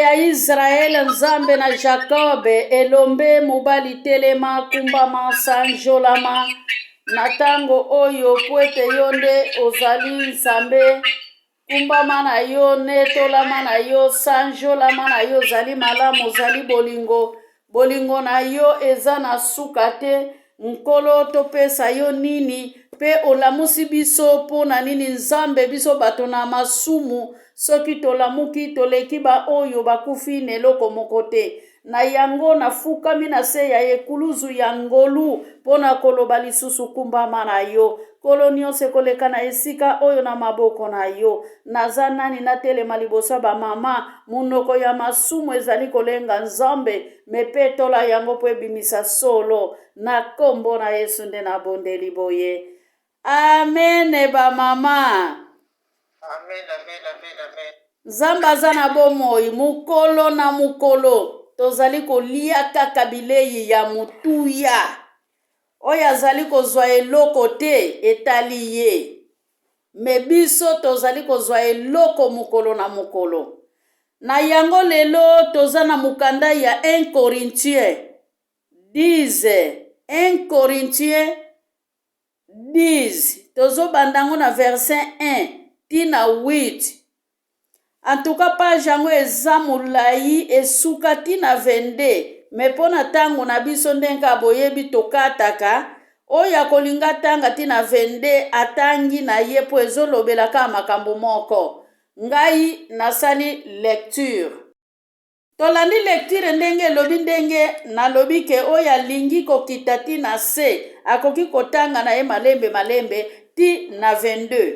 Ya Israele, Nzambe na Jacob, elombe mobali telema, kumbama, sanjolama na tango oyo, mpo ete yo nde ozali Nzambe. Kumbama na yo, netolama na yo, sanjolama na yo, ozali malamu, ozali bolingo, bolingo na yo eza na suka te. Nkolo, topesa yo nini? Mpe olamusi biso mpo na nini, Nzambe? Biso bato na masumu, soki tolamuki, toleki baoyo bakufi na eloko moko te. Na yango nafukami na se ya ekuluzu ya ngolu mpo na koloba lisusu kumbama na yo. Nkolo, nyonso ekoleka na esika oyo na maboko na yo. Naza nani natelema liboso ya bamama? Monoko ya masumu ezali kolenga, Nzambe, mepetola yango mpo ebimisa solo. Na kombo na Yesu nde nabondeli boye. Amen, bamama. Amen, amen, amen, amen. Nzambe aza na bomoi mokolo na mokolo. Tozali kolia kaka bilei ya motuya. Oyo azali kozwa eloko te, etali ye. Me biso tozali kozwa eloko mokolo na mokolo. Na yango lelo toza na mokanda ya 1 Corinthiens 10. 1 Corinthiens 10, tozobanda yango na verset 1 tina 8. En tout cas, page yango eza molai, esuka tina 22, me mpo na ntango na biso, ndenge kaka boyebi, tokataka. Oyo akolinga tanga tina 22, atangi na ye, mpo ezolobela kaka makambo moko. Ngai nasali lecture. Tolandi lecture ndenge elobi, ndenge nalobi ke oyo alingi kokita ti na se akoki kotanga na ye malembe malembe ti na 22.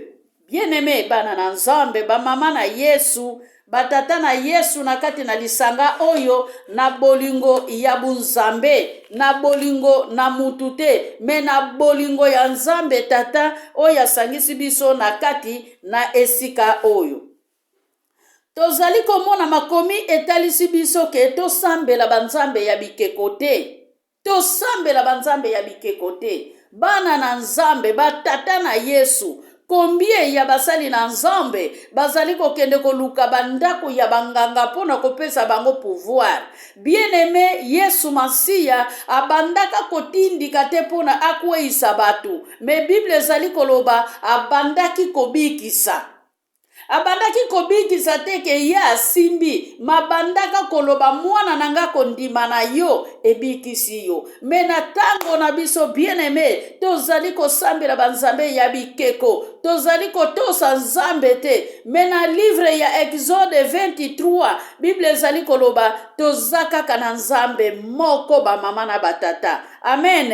Bien aimé, bana na Nzambe, bamama na Yesu, batata na Yesu, na kati na lisanga oyo, na bolingo ya bunzambe, na bolingo na mutu te, me na bolingo ya Nzambe Tata oyo asangisi biso na kati na esika oyo. Tozali komona makomi etalisi biso ke tosambela banzambe ya bikeko te. Tosambela banzambe ya bikeko te. Bana na Nzambe, batata na Yesu, combien ya basali na Nzambe bazali kokende koluka bandako ya banganga mpo na kopesa bango pouvoir? Bien aimé, Yesu Masiya abandaka kotindika te mpo na akweyisa bato, me Bible ezali koloba abandaki kobikisa. Abandaki kobikisa te ke ye asimbi, mabandaka koloba mwana na nga, kondima na yo ebikisi yo. Me na ntango na biso, bien aimé, tozali kosambela banzambe ya bikeko, tozali kotosa Nzambe te. Me na livre ya Exode 23, Bible ezali koloba toza kaka na Nzambe moko, bamama na batata. Amen.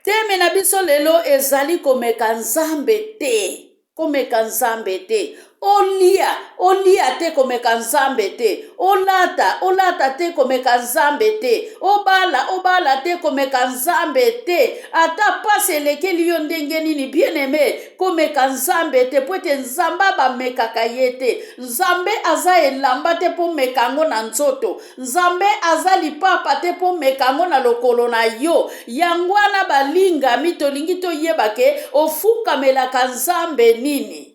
Teme na biso lelo ezali komeka Nzambe te. Komeka Nzambe te. Olia, olia te, komeka Nzambe te. Olata, olata te, komeka Nzambe te. Obala, obala te, komeka Nzambe te. Ata pasi elekeli yo ndenge nini, bien aimé, komeka Nzambe te, po ete Nzambe bamekaka ye te. Nzambe aza elamba te mpo meka yango na nzoto. Nzambe aza lipapa te mpo meka yango na lokolo na yo. Yango wana, balingami, tolingi toyeba ke ofukamelaka Nzambe nini.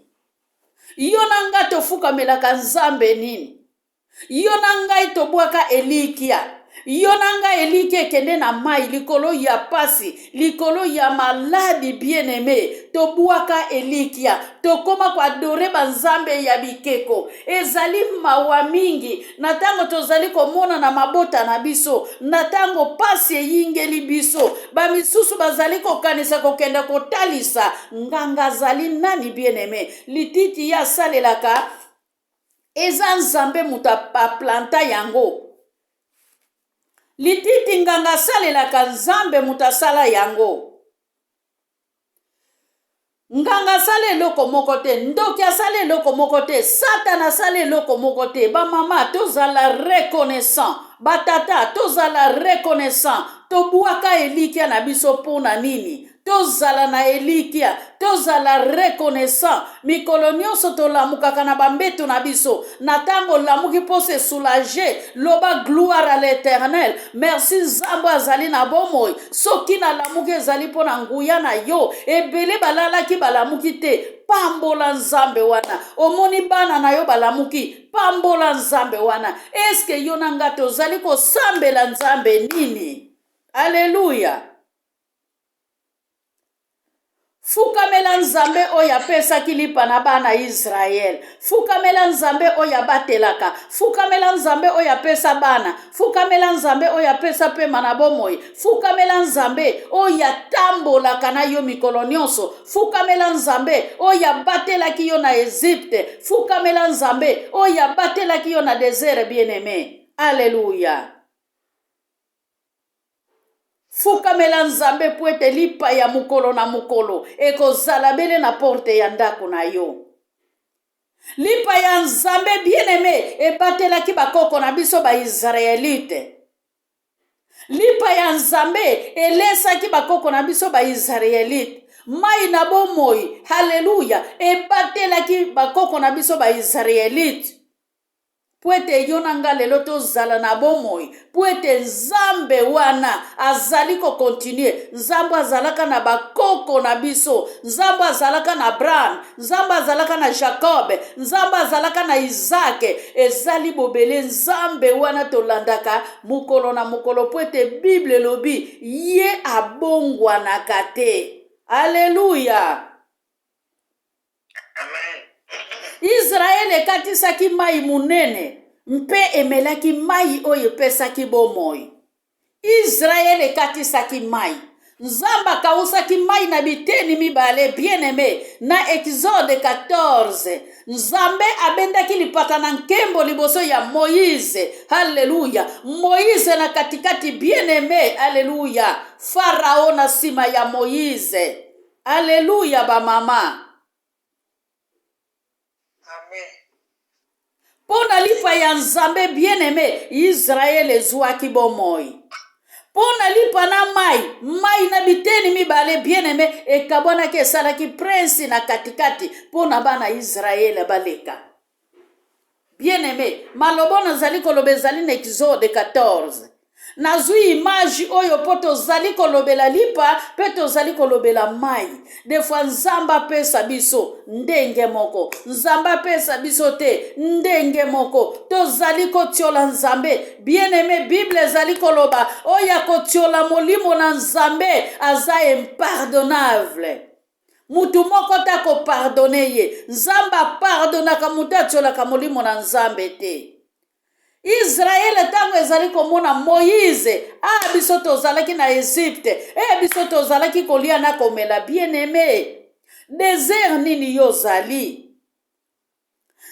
Yo na ngai tofukamelaka Nzambe nini? Yo na ngai tobwaka elikya. Yo na ngai elikya ekende na mai likolo ya pasi, likolo ya maladi. Bien aimé, tobwaka elikya, tokóma koadorer banzambe ya bikeko. Ezali mawa mingi na ntango tozali komona na mabota na biso, na ntango pasi eyingeli biso, bamisusu bazali kokanisa kokende kotalisa nganga azali nani. Bien aimé, lititi ye asalelaka eza Nzambe moto aplanta yango. Lititi nganga asalelaka, Nzambe moto asala yango. Nganga asala eloko moko te, ndoki asala eloko moko te, Satana asala eloko moko te. Bamama, tozala reconnaissant. Batata, tozala reconnaissant. Tobwaka elikya na biso mpo na nini? Tozala na elikya, tozala reconnaissant. Mikolo nyonso tolamukaka na bambeto na biso. Na ntango olamuki mpo se soulager, loba gloire à l'Eternel. Merci Nzambe azali na bomoi. Soki nalamuki ezali mpo na nguya na yo. Ebele balalaki balamuki te. Pambola Nzambe wana. Omoni bana na yo balamuki, pambola Nzambe wana. Eske yo na nga tozali kosambela Nzambe nini? Aleluya! Fukamela Nzambe oyo apesaki lipa na bana Israele. Fukamela Nzambe oyo abatelaka. Fukamela Nzambe oyo apesa bana. Fukamela Nzambe oyo apesa pema na bomoi. Fukamela Nzambe oyo atambolaka na yo mikolo nyonso. Fukamela Nzambe oyo abatelaki yo na Egypte. Fukamela Nzambe oyo abatelaki yo na desert bien-aime. Alleluia. Fukamela Nzambe mpo ete lipa ya mokolo na mokolo ekozala bele na porte ya ndako na yo. Lipa ya Nzambe bien-aime ebatelaki bakoko na biso ba Israelite. Lipa ya Nzambe elesaki bakoko na biso ba Israelite. Mai na bomoi, haleluya, ebatelaki bakoko na biso ba Israelite. Mpo ete yo na nga lelo tozala na bomoi, mpo ete Nzambe wana azali kokontinue. Nzambe azalaka na bakoko na biso, Nzambe azalaka na Abraham, Nzambe azalaka na Jacob, Nzambe azalaka na Isaac. Ezali bobele Nzambe wana tolandaka mokolo na mokolo, mpo ete Bible elobi ye abongwanaka te. Aleluya! Israele ekatisaki mai monene mpe emelaki mai oyo epesaki bomoi. Israele ekatisaki mai. Nzambe akausaki mai na biteni mibale, bien-aime, na Exode 14. Nzambe abendaki lipata na nkembo liboso ya Moïse. Haleluya. Moïse na katikati, bien-aime, haleluya. Farao na nsima ya Moïse. Aleluya ba mama. Amen. Mpo na lipa ya Nzambe bien aime, Israele ezwaki bomoi. Mpo na lipa na mai, mai na biteni mibale bien aime ekabwanaki esalaki prince na katikati mpo na bana Israele baleka. Bien aime, maloba nazali koloba ezali na Exode 14. Nazwi image oyo mpo tozali kolobela lipa mpe tozali kolobela mai. Des fois Nzambe apesa biso ndenge moko, Nzambe apesa biso te ndenge moko. Tozali kotiola Nzambe. Bien aime, Bible ezali koloba oyo akotiola molimo na Nzambe aza impardonnable. Mutu moko te akopardone ye. Nzambe apardonaka moto atiolaka molimo na Nzambe te. Israele ntango ezali komona Moïse, ah biso tozalaki na Egypte, eh biso tozalaki kolia na komela, bien aime. Desert nini yo ozali?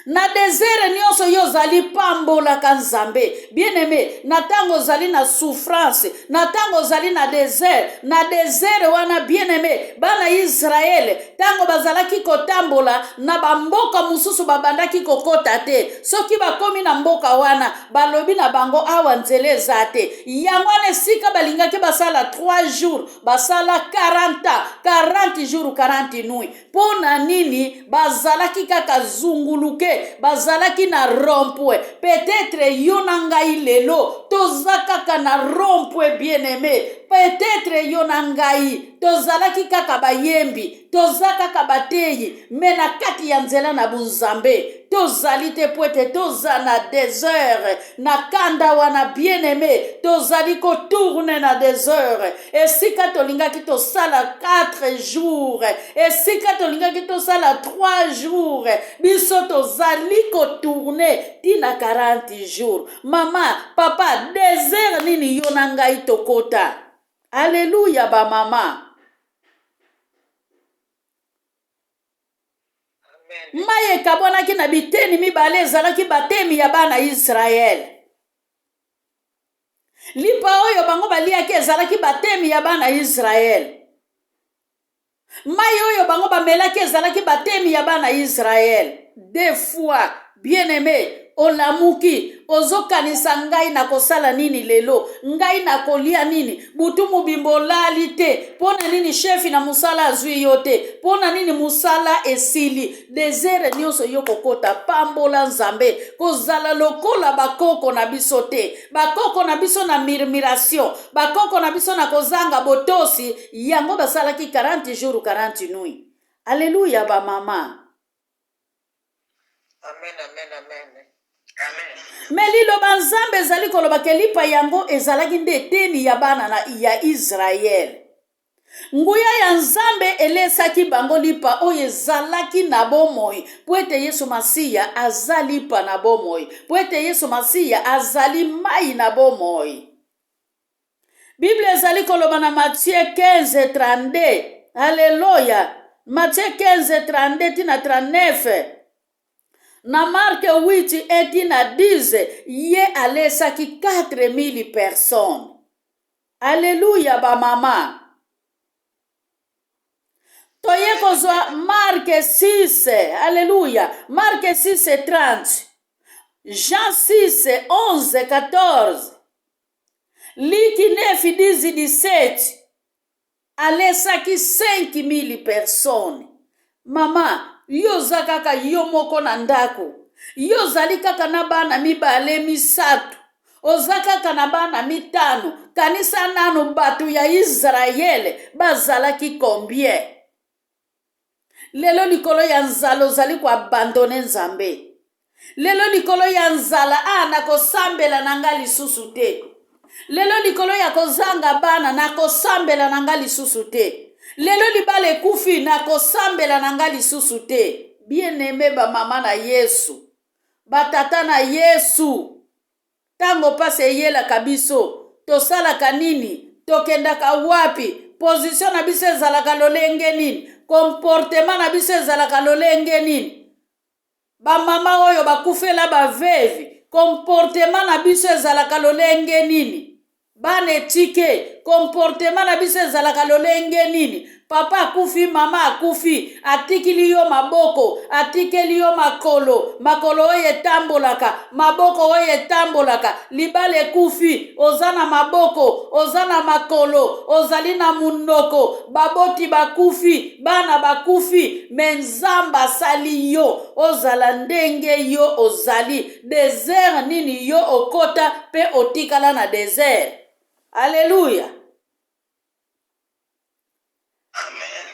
Na desert nyonso yo ozali, pambolaka Nzambe. Bien aime, na ntango ozali na souffrance, na ntango ozali na desert, na desert wana bien aime, bana Israele ntango bazalaki kotambola na bamboka mosusu babandaki kokota te. Soki bakomi na mboka wana, balobi na bango awa nzela eza te. Yango wana esika balingaki basala 3 jours, basala 40 ans, 40 jours, 40 nuits. Mpo na nini bazalaki kaka zunguluke, bazalaki na rond-point? Peut-être yo na ngai lelo toza kaka na rond-point, bien-aimé. Peut-être yo na ngai tozalaki kaka bayembi, toza kaka bateyi, me na kati ya nzela na bunzambe tozali te, po ete toza na desert na kanda wana, bien-aimé, tozali kotourne na desert. Esika tolingaki tosala 4 jours, esika tolingaki tosala 3 jours, biso tozali kotourne tina 40 jours. Mama, papa, desert nini yo na ngai tokota? Aleluya ba mama. Mai ekabwanaki na biteni mibale, ezalaki batemi ya bana Israele. Lipa oyo bango baliaki ezalaki batemi ya bana Israele. Mai oyo bango bamelaki ezalaki batemi ya bana Israele. Deux fois. Bien aime, olamuki, ozokanisa ngai nakosala nini lelo, ngai nakolia nini, butu mobimba olali te, mpo na nini shefi na mosala azwi yo te, mpo na nini mosala esili, desere nyonso yo kokota. Pambola Nzambe, kozala lokola bakoko na biso te, bakoko na biso na murmuration, bakoko na biso na kozanga botosi, yango basalaki 40 jours 40 nuits. Aleluya ba mama. Amen, amen, amen. Amen. Me liloba Nzambe ezali koloba ke lipa yango ezalaki nde eteni ya bana na ya Israele. Nguya ya Nzambe elesaki bango lipa oyo ezalaki na bomoi, mpo ete Yesu Masiya aza lipa na bomoi, mpo ete Yesu Masiya azali mai na bomoi. Biblia ezali koloba na Matthieu 15:32, Aleluya, Matthieu 15:32 ti na 39, na Marc 8 1 ti na 10, ye alesaki 4000 personnes. Aleluya ba mama. Toye kozwa Marc 6, aleluya, Marc 6:30, Jean 6 11 14, Liki 9 10 17, alesaki 5000 personnes. Mama, yo oza kaka yo moko na ndako, yo ozali kaka na bana mibale misato, oza kaka na bana mitano. Kanisa nanu bato ya Israele bazalaki combien? Lelo likolo ya nzala ozali koabandone Nzambe. Lelo likolo ya nzala, ah, nakosambela na nga lisusu te. Lelo likolo ya kozanga bana, nakosambela na nga lisusu te. Lelo libala ekufi, nakosambela na nga lisusu te. Bien-aime ba mama na Yesu, ba tata na Yesu, Tango pasi eyelaka biso, tosalaka nini? Tokendaka wapi? Position na biso ezalaka lolenge nini? Comportement na biso ezalaka lolenge nini? Ba mama oyo bakufela ba veuve, comportement na biso ezalaka lolenge nini? Bana etike, comportement na biso ezalaka lolenge nini? Papa akufi, mama akufi, atikili yo maboko, atikeli yo makolo, makolo oyo etambolaka, maboko oyo etambolaka, libala ekufi, oza na maboko, oza na makolo, ozali na munoko, baboti bakufi, bana bakufi, me Nzambe asali yo ozala ndenge yo ozali. Desert nini yo okota pe otikala na desert? Alleluia.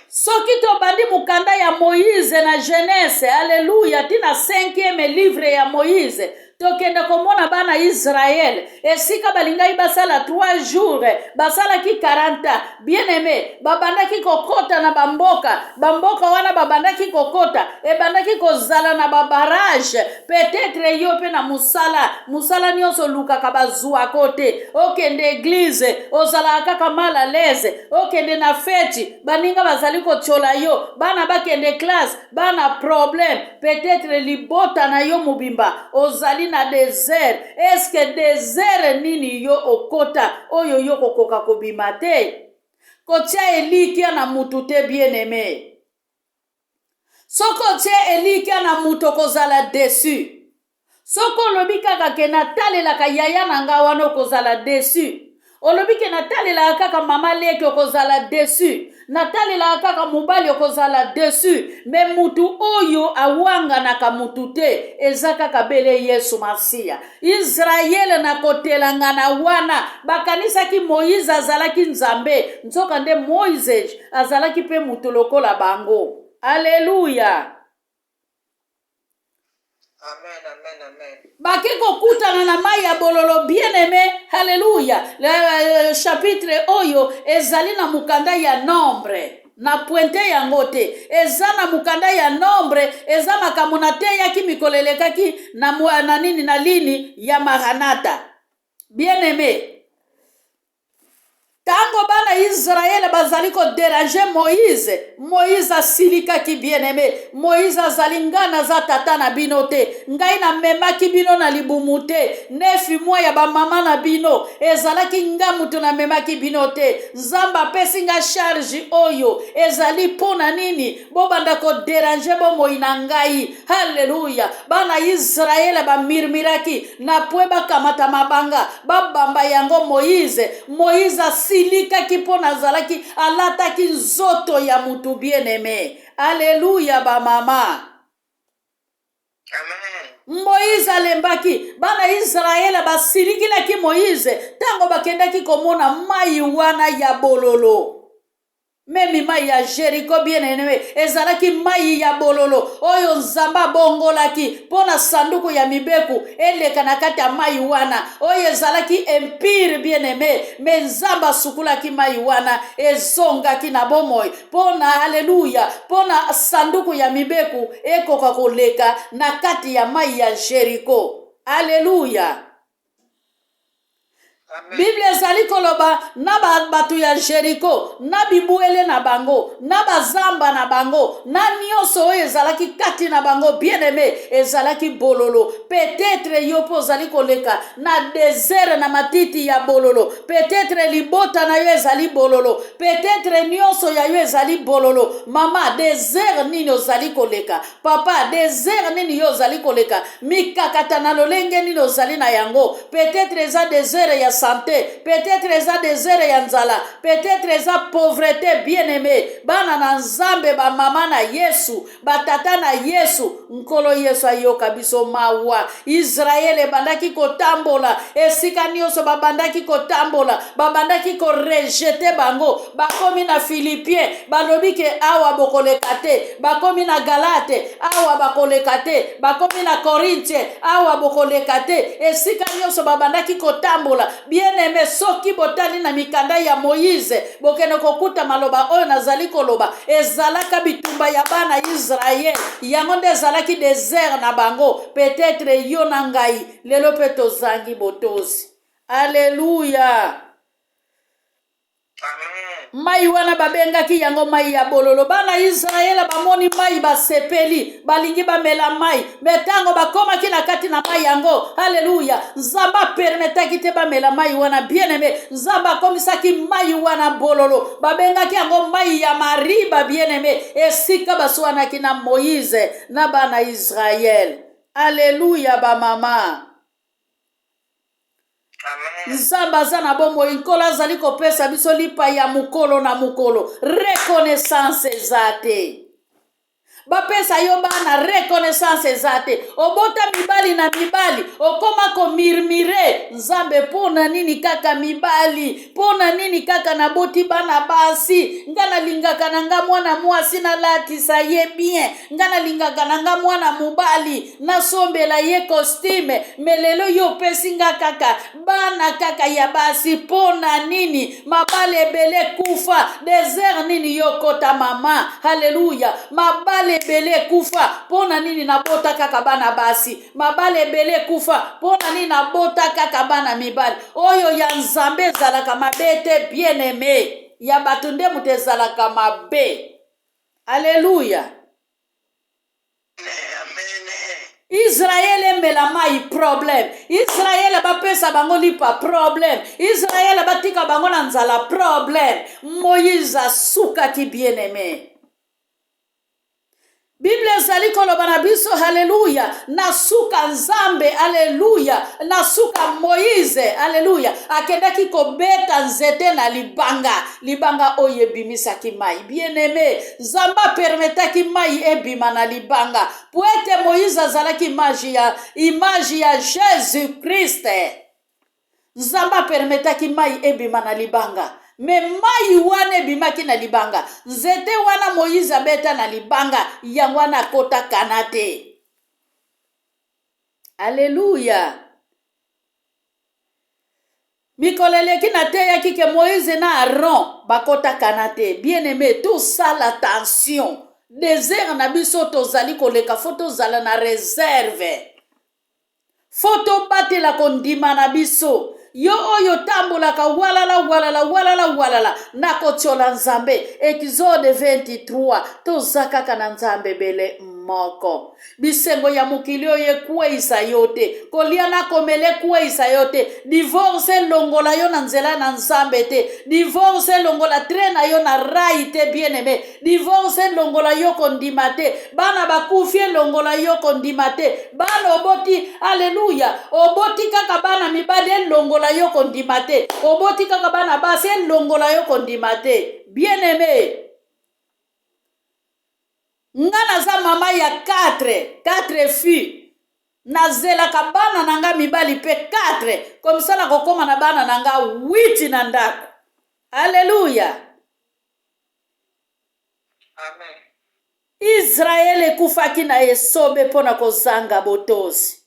Soki tobandi mokanda ya Moïse na Genèse, alleluia, ti na 5e livre ya Moïse, tokende komona bana Israël esika balingaki basala 3 jours, basalaki 40 ans. Bien aimé, babandaki kokota na bamboka, bamboka wana babandaki kokota ebandaki kozala na babarage. Peut-être yo mpe na mosala, mosala nyonso olukaka bazuako te, okende eglise ozalaka kaka mal à l'aise, okende na feti baninga bazali kotiola yo, bana bakende classe bana problème, peut-être libota na yo mobimba ozali na desert. Eske desert nini yo okota oyo yo kokoka kobima te? Kotia elikya na mutu te, bien aime. Soki otie elikya na mutu okozala deçu. Soki olobi kaka ke natalelaka yaya na nga wana okozala deçu. Olobi ke natalelaka kaka mama leki okozala deçu. Natalelaka kaka mobali okozala deçu. Me mutu oyo awanganaka mutu te eza kaka bele Yesu Masiya. Israele na kotelangana wana bakanisaki Moïse azalaki Nzambe, nzoka nde Moïse azalaki mpe moto lokola bango. Aleluya! Amen, amen, amen. Bake kokutana na mai ya bololo, bien aimé, haleluya. Euh, chapitre oyo ezali na mokanda ya Nombre, na pointe yango te, eza na mokanda ya Nombre, eza makambo nateyaki mikolo elekaki na, na nini na lini ya Maranata. Bien aimé, Tango bana Israele bazali ko deranger Moïse, Moïse asilikaki bien-aime. Moïse azali nga naza tata na bino te. Ngai namemaki bino na libumu te. Nefi mwa ya ba mama na bino ezalaki nga mutu namemaki bino te. Nzambe apesi nga charge oyo ezali mpo na nini? Bobanda ko deranger bomoi na ngai. Haleluya! Bana Israele bamirmiraki na pwe bakamata mabanga babamba yango Moize. Moize asilikaki mpo na azalaki alataki nzoto ya mutu bien-aime. Aleluya bamama. Moize alembaki. Bana Israele basilikilaki Moize ntango bakendaki komona mai wana ya bololo. Meme mai ya Jericho bien aime ezalaki mai ya bololo oyo Nzambe abongolaki mpo na sanduku ya mibeku eleka na kati ya mai wana oyo ezalaki empire bien aime me Nzambe asukulaki mai wana ezongaki na bomoi mpo na aleluya mpo na sanduku ya mibeku ekoka koleka na kati ya mai ya Jericho aleluya. Biblia ezali koloba na bato ya Jeriko, na bibwele na bango, na bazamba na bango, na nyonso oyo ezalaki kati na bango, bien-aime, ezalaki bololo. Peut-etre yo mpe ozali koleka na desert na matiti ya bololo. Peut-etre libota na yo ezali bololo. Peut-etre nyonso ya yo ezali bololo. Mama, desert nini ozali koleka? Papa, desert nini yo ozali koleka? Mikakata na lolenge nini ozali na yango? Peut-etre eza desert ya sante, peut-etre eza desert ya nzala, peut-etre eza pauvrete. Bien-aime, bana na Nzambe, ba mama na Yesu, ba tata na Yesu, Nkolo Yesu ayoka biso mawa. Israël ebandaki kotambola esika nyonso, babandaki kotambola, babandaki korejete bango. Bakomi na Philippien, balobi ke awa bokoleka te. Bakomi na Galate, awa bakoleka te. Bakomi na Korinthe, awa bokoleka te. Esika nyonso babandaki kotambola. Bien-aime, soki botali na mikanda ya Moïse, bokende kokuta maloba oyo nazali koloba. Ezalaka bitumba ya bana Israël, yango nde ezalaki desert na bango. Peut-etre yo na ngai lelo mpe tozangi botosi. Alleluia. Mai wana babengaki yango mai ya bololo. Bana Israele bamoni mai, basepeli, balingi bamela mai. Me ntango bakomaki na kati na mai yango, haleluya, Nzambe apermetaki te bamela mai wana. Bien aime, Nzambe akomisaki mai wana bololo, babengaki yango mai ya Mariba. Bien aime, esika baswanaki na Moïse na bana Israele. Aleluya bamama. Nzambe aza na bomoi. Nkolo azali kopesa biso lipa ya mokolo na mokolo. Reconnaissance eza te. Bapesa yo bana, reconnaissance eza te. Obota mibali na mibali, okoma komirmire Nzambe, mpo na nini kaka mibali? Mpo na nini kaka naboti bana basi? Nga nalingaka na nga mwana mwasi nalatisa ye bien, nga nalingaka na nga mwana mobali nasombela ye costume, me lelo yo opesi nga kaka bana kaka ya basi, mpo na nini? Mabala ebele ekufa, desert nini yo kota mama? Haleluya, mabala ebele ekufa, mpo na nini nabota kaka bana basi? Mabala ebele ekufa, mpo na nini nabota kaka bana mibali? Oyo ya Nzambe ezalaka mabe te, bien aime, ya bato nde moto ezalaka mabe. Aleluya. Israele emela mai problème, Israele bapesa bango lipa problème, Israele batika bango na nzala problème. Moïse asukaki, bien aime. Biblia ezali koloba na biso, haleluya, na suka Nzambe, haleluya, na suka Moïse, haleluya, akendaki kobeta nzete na libanga, libanga oyo ebimisaki mai. Bien-aime, Nzambe apermetaki mai ebima na libanga po ete Moïse azalaki image ya, image ya Jesus Christ. Nzambe apermetaki mai ebima na libanga. Me mai wana ebimaki na libanga, nzete wana Moïse abeta na libanga, yango wana akota Kana te. Aleluya! Mikolo eleki nateyaki ke Moïse na Aaron bakota Kana te. Bien aime, tosala attention. Desert na biso tozali koleka, fo tozala na reserve. Fo tobatela kondima na biso. Yo oyo otambolaka walala walala walala walala na kotiola Nzambe. Exode 23, toza kaka na Nzambe ebele moko. Bisengo ya mokili oyo ekweisa yo te, kolia na komela ekweisa yo te, divorce elongola yo na nzela na Nzambe te, divorce elongola train na yo na rail te, bien aime. Divorce elongola yo kondima te, bana bakufi elongola yo kondima te, bana oboti, aleluya, oboti kaka bana mibali elongola yo kondima te, oboti kaka bana basi elongola yo kondima te. Bien aime, nga naza mama ya 4 4 filles, nazelaka bana na nga mibali mpe 4 komisa nakokoma na bana na nga 8 na ndako. Aleluya. Amen. Israele ekufaki na esobe mpo na kozanga botosi.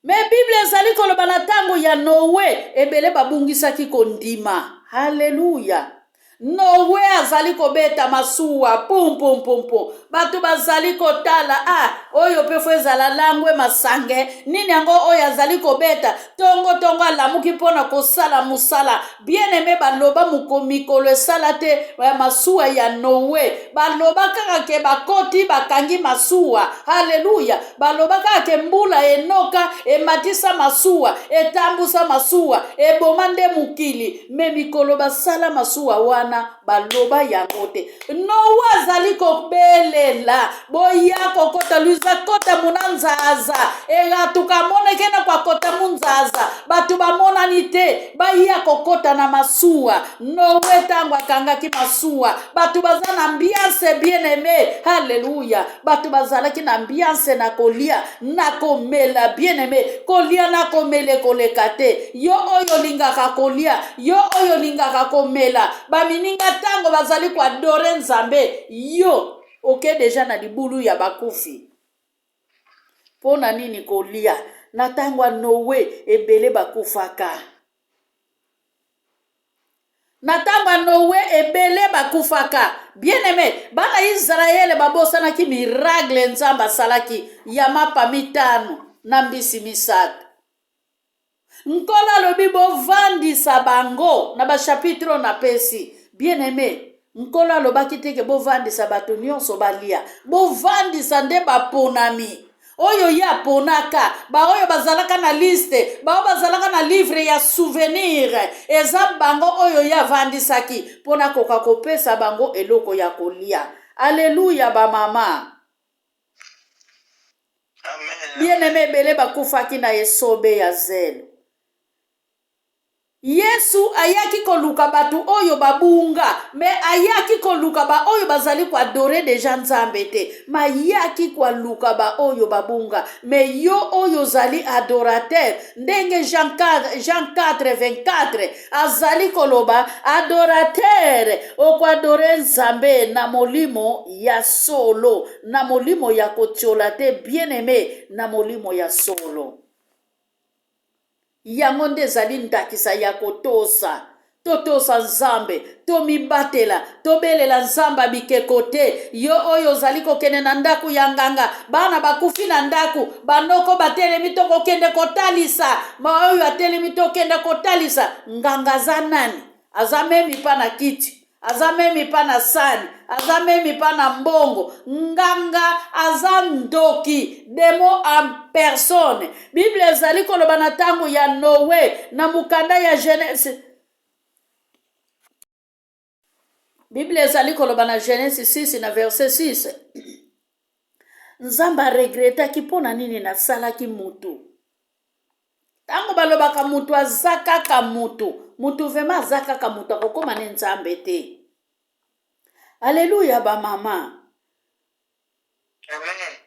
Me Biblia ezali koloba na ntango ya Noe, ebele babungisaki kondima. Haleluya! Noe azali kobeta masuwa pum pum pum pum, bato bazali kotala. Ah, oyo mpe fo ezala langwe masange nini yango oyo azali kobeta tongo tongo, alamuki mpo na kosala mosala. Bien aime, baloba mikolo esala te ya masuwa ya Noe, baloba kaka ke bakoti bakangi masuwa. Haleluya! Baloba kaka ke mbula enoka ematisa masuwa, etambusa masuwa, eboma nde mokili. Me mikolo basala masuwa wana baloba yango te. Noa azali kobelela, boya kokota luiza kota muna nzaza egatuka amoneke na kwakota munzaza, bato bamonani te, baya kokota na masuwa. Noe ntango akangaki masuwa, bato baza na ambiance, bien aime. Haleluya! Bato bazalaki na ambiance na kolia na komela. Bien aime, kolia na komela ekoleka te. Yo oyo olingaka kolia, yo oyo olingaka komela, bamininga ntango bazali koadore Nzambe, yo oke deja na libulu ya bakufi. Mpo na nini kolia? Na ntango ya Noe ebele bakufaka. Na ntango ya Noe ebele bakufaka. Bien aime, bana Israele babosanaki miracle Nzambe asalaki ya mapa mitano na mbisi misato. Nkolo alobi bovandisa bango na bachapitre oyo napesi. Bien aime, Nkolo alobaki te ke bovandisa bato nyonso balia, bovandisa nde baponami oyo ye aponaka, baoyo bazalaka na liste, baoyo bazalaka na livre ya souvenir, eza bango oyo ye avandisaki mpo na koka kopesa bango eloko ya kolia. Aleluya bamama. Bien aime, ebele bakufaki na esobe ya zelo. Yesu ayaki koluka bato oyo babunga, me ayaki koluka baoyo bazali koadore deja Nzambe te, me ayaki koluka baoyo babunga. Me yo oyo ozali adorateur, ndenge Jean 4, Jean 4 24 azali koloba, adorateur okoadore Nzambe na molimo ya solo, na molimo ya kotiola te, bien aime, na molimo ya solo. Yango nde ezali ndakisa ya kotosa. Totosa Nzambe, tomibatela, tobelela Nzambe ya bikeko te. Yo oyo ozali kokende na ndako ya nganga, bana bakufi na ndako, banoko batelemi, tokokende kotalisa baoyo atelemi, tokende kotalisa nganga. Aza nani? Aza memi pa na kiti, aza memi pa na sani, aza memi pa na mbongo. Nganga aza ndoki, demo en personne. Bible ezali koloba na ntango ya Noe, na mokanda ya Genese, Bible ezali koloba na Genese 6 na verset 6, Nzambe aregretaki mpo na nini nasalaki mutu. Ntango balobaka mutu aza kaka mutu, mutu vrema aza kaka mutu, akokoma ne Nzambe te. Aleluya bamama. Amen.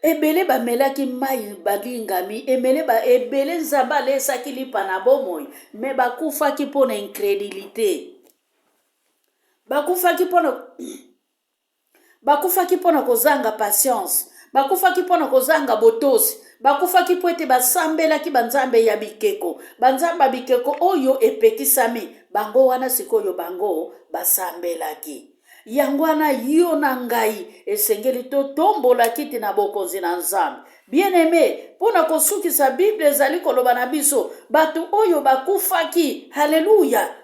Ebele bamelaki mai balingami, emele ba, ebele Nzambe alesaki lipa na bomoi, me bakufaki mpo na incredulité. Bakufaki mpo na Bakufaki mpo na kozanga patience, bakufaki mpo na kozanga botosi, bakufaki mpo ete basambelaki banzambe ya bikeko, banzambe ya bikeko oyo epekisami bango wana sikoyo bango basambelaki. Yango wana yo na ngai esengeli totombola kiti na bokonzi na Nzambe. Bien-aime, mpo na kosukisa, Bible ezali koloba na biso bato oyo bakufaki. Haleluya!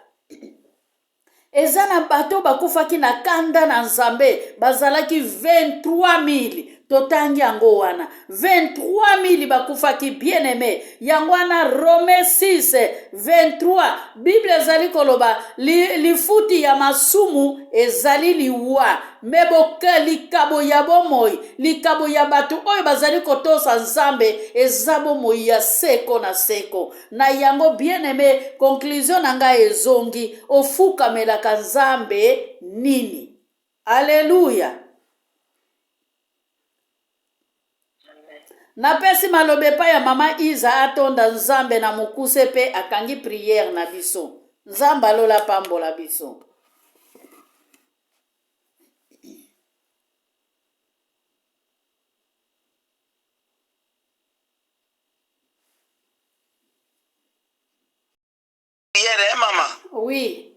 Eza na bato bakufaki na kanda na Nzambe, bazalaki 23000. Totangi yango wana, 23000 bakufaki, bien-aime. Yango wana Rome 6 23 Bible ezali koloba li, lifuti ya masumu ezali liwa, me boka likabo ya bomoi, likabo ya bato oyo bazali kotosa Nzambe eza bomoi ya seko na seko. Na yango bien-aime, conclusion na ngai ezongi, ofukamelaka Nzambe nini? Aleluya! Napesi maloba epai ya mama Iza atonda Nzambe na mokuse pe akangi prière na biso. Nzambe alola apambola biso. Prière, hein, maman? Oui.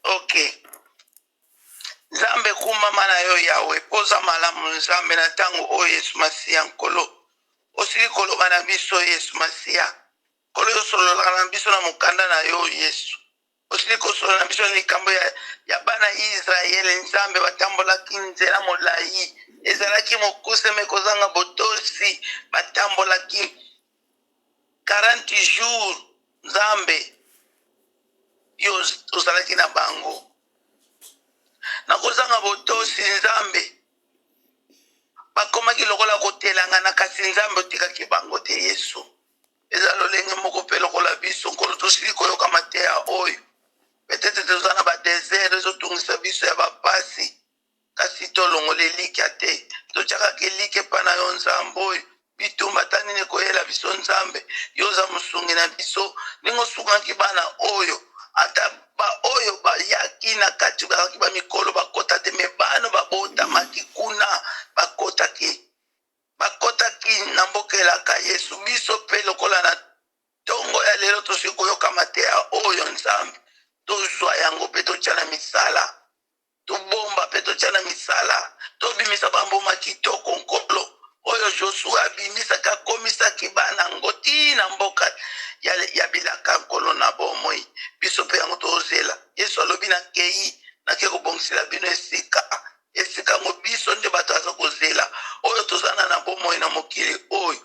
Ok. Nzambe kumama na yo Yawe, mpo oza malamu Nzambe na ntango oyo Yesu Masiya Nkolo. Osili koloba na biso Yesu Masiya. Nkolo yo osololaka na biso na mokanda na yo Yesu. Osili kosolola na biso na likambo ya, ya bana Israele Nzambe batambolaki nzela molai ezalaki mokuse me kozanga botosi batambolaki 40 jours Nzambe yo ozalaki na bango na kozanga botosi Nzambe bakomaki lokola kotelangana kasi Nzambe otikaki bango te Yesu eza lolenge moko mpe lokola biso Nkolo tosili koyoka mateya oyo peut-être toza na ba desert ezotungisa biso ya bapasi kasi tolongola elikya te totyakaka elikya epai na yo Nzambe oyo bitumba ata nini ekoyela biso Nzambe yo oza mosungi na biso ndenge osungaki bana oyo ata baoyo bayaki na kati bazalaki bamikolo bakota te me bana babotamaki kuna bakotaki bakotaki na mboka elaka Yesu biso mpe lokola na ntongo ya lelo tosili koyoka mateya oyo Nzambe tozwa yango mpe totya na misala tobomba mpe totya na misala tobimisa bambuma kitoko Nkolo oyo Josue abimisaki akomisaki bana yango ti na mboka ya, ya bilaka Nkolo na bomoi biso mpe yango tozela Yesu alobi nakei nake kobongisela bino esika esika yango biso nde bato aza kozela oyo tozana na bomoi na mokili oyo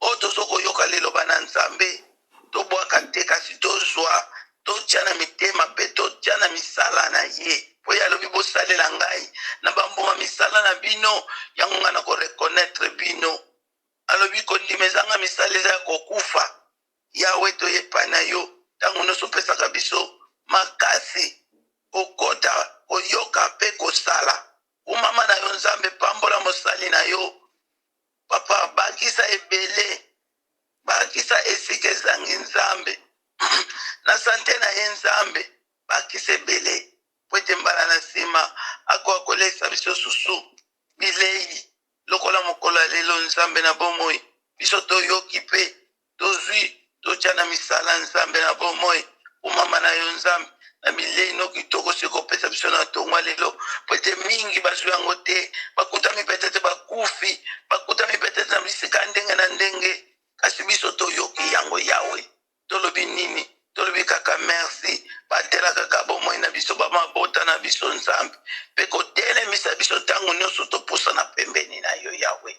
oyo tozo koyoka liloba na Nzambe tobwaka te kasi tozwa totya na mitema mpe totya na misala na ye mpo ye alobi bosalela ngai na bambuma misala na bino yango ngai na koreconnaitre bino alobi kondima ezanga misala eza ya kokufa Yawe toyepa na yo ntango nyonso opesaka biso makasi kokota koyoka mpe kosala kumama na yo Nzambe pambola mosali na yo papa bakisa ebele bakisa esika ezangi Nzambe na sante na ye Nzambe bakisa ebele po ete mbala na nsima akoka kolesa biso susu bilei lokola mokolo ya lelo Nzambe na bomoi biso toyoki mpe tozwi totya na misala Nzambe na bomoi kumama na yo Nzambe na bilei no kitoko soki kopesa biso na ntongo ya lelo po ete mingi bazwi yango te bakutami peut-être bakufi bakutami peut-être na bisika ndenge na ndenge kasi biso toyoki yango Yawe tolobi nini tolobi kaka merci batela kaka bomoi na biso bamabota na biso Nzambe mpe kotelemisa biso ntango nyonso topusana pembeni na yo Yawe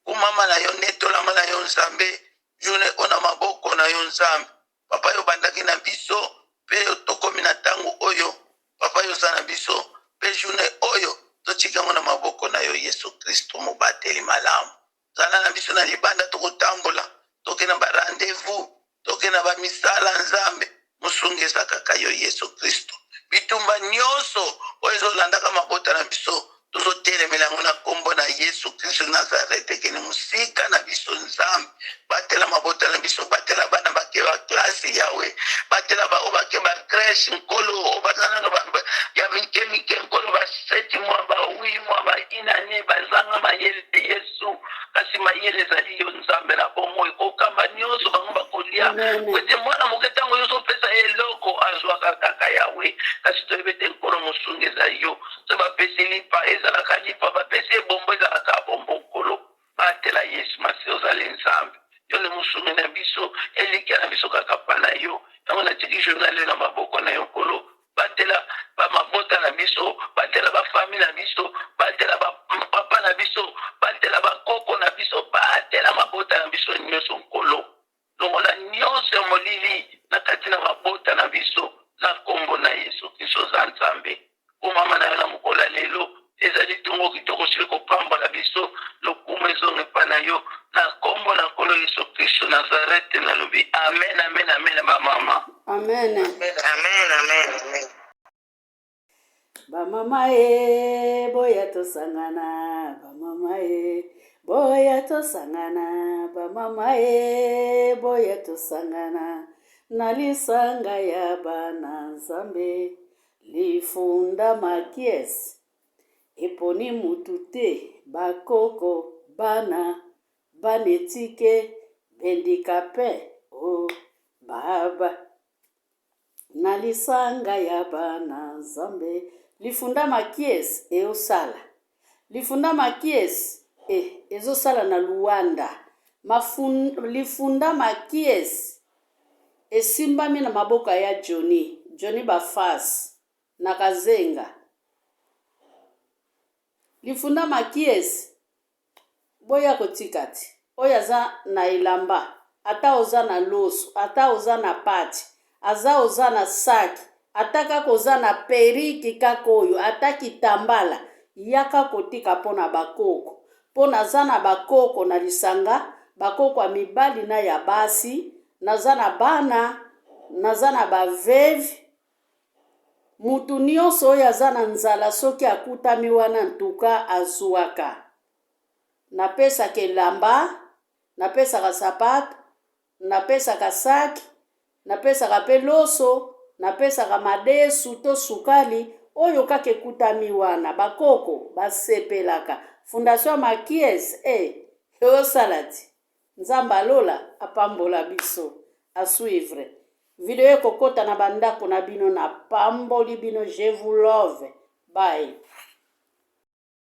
kumama na yo netolama na yo Nzambe journée oyo na maboko na yo Nzambe papa yo obandaki na biso mpe tokomi na ntango oyo papa yo oza na biso mpe journée oyo totika yango na maboko na yo Yesu Kristo mobateli malamu zala na biso na libanda tokotambola toke na barendez-vous toke na bamisala Nzambe mosungi eza kaka yo Yesu Kristo bitumba nyonso oyo ezolandaka mabota na biso tozotelemela yango na nkombo na Yesu Kristo Nazarete ekende mosika na biso Nzambe batela mabota na biso batela bana bake baklase Yawe batela baoyo bake bacrèche Nkolo oyo baza nano ya mike mike Nkolo ba 7 mois ba 8 mois ba inane bazanga mayele Yesu kasi mayele ezali yo Nzambe na bomoi kokamba nyonso bango bakolia Amen. po ete mwana moke ntango nyonso opesa ye eloko azwaka kaka Yawe kasi toyebi ete kaka pa na yo. Yango natiki journal na maboko na yo, Nkolo. Batela bamabota na biso, batela bafami na biso, batela bapapa na biso, batela bakoko na biso, batela mabota na biso nyonso, Nkolo. Longola nyonso ya molili na kati na mabota na biso na nkombo na Yesu Kristo. Oza Nzambe. Komama na yo na mokolo ya lelo ezali ntongo kitoko, osili kopambola biso. Lokumu ezonga epai na yo na nkombo na Nkolo Yesu Kristo Nazarete. Nalobi amen, amen, amen, bamama. Amen. Amen, amen, amen. Bamama e, boya tosangana. Bamama e, boya tosangana. Bamama e, boya tosangana na lisanga ya bana Nzambe. Lifunda makies eponi mutu te, bakoko, bana, bana etike, bendikape o baba na lisanga ya bana Nzambe. Lifunda makies eosala, lifunda makies e ezosala na Luanda. Lifunda makies esimbami na maboko ya Johnny, Johnny Bafas na Kazenga. Lifunda makies, boya kotika te. Oyo aza na elamba, ata oza na loso, ata oza na pati, aza oza na saki, ata kaka oza na periki kaka oyo, ata kitambala, yaka kotika mpo na bakoko. Mpo naza na bakoko na lisanga, bakoko ya mibali na ya basi, naza na bana, naza na baveve. Mutu nyonso oyo aza na nzala, soki akutami wana, ntuka azwaka. Napesaka elamba, napesaka sapato, napesaka saki, napesaka mpe loso, napesaka madesu to sukali oyo kaka ekutami wana. Bakoko basepelaka. Fondation ya makies e eosala ti. Nzambe alola apambola biso. À suivre, video ekokota na bandako na bino. Napamboli bino, je vous love, bye.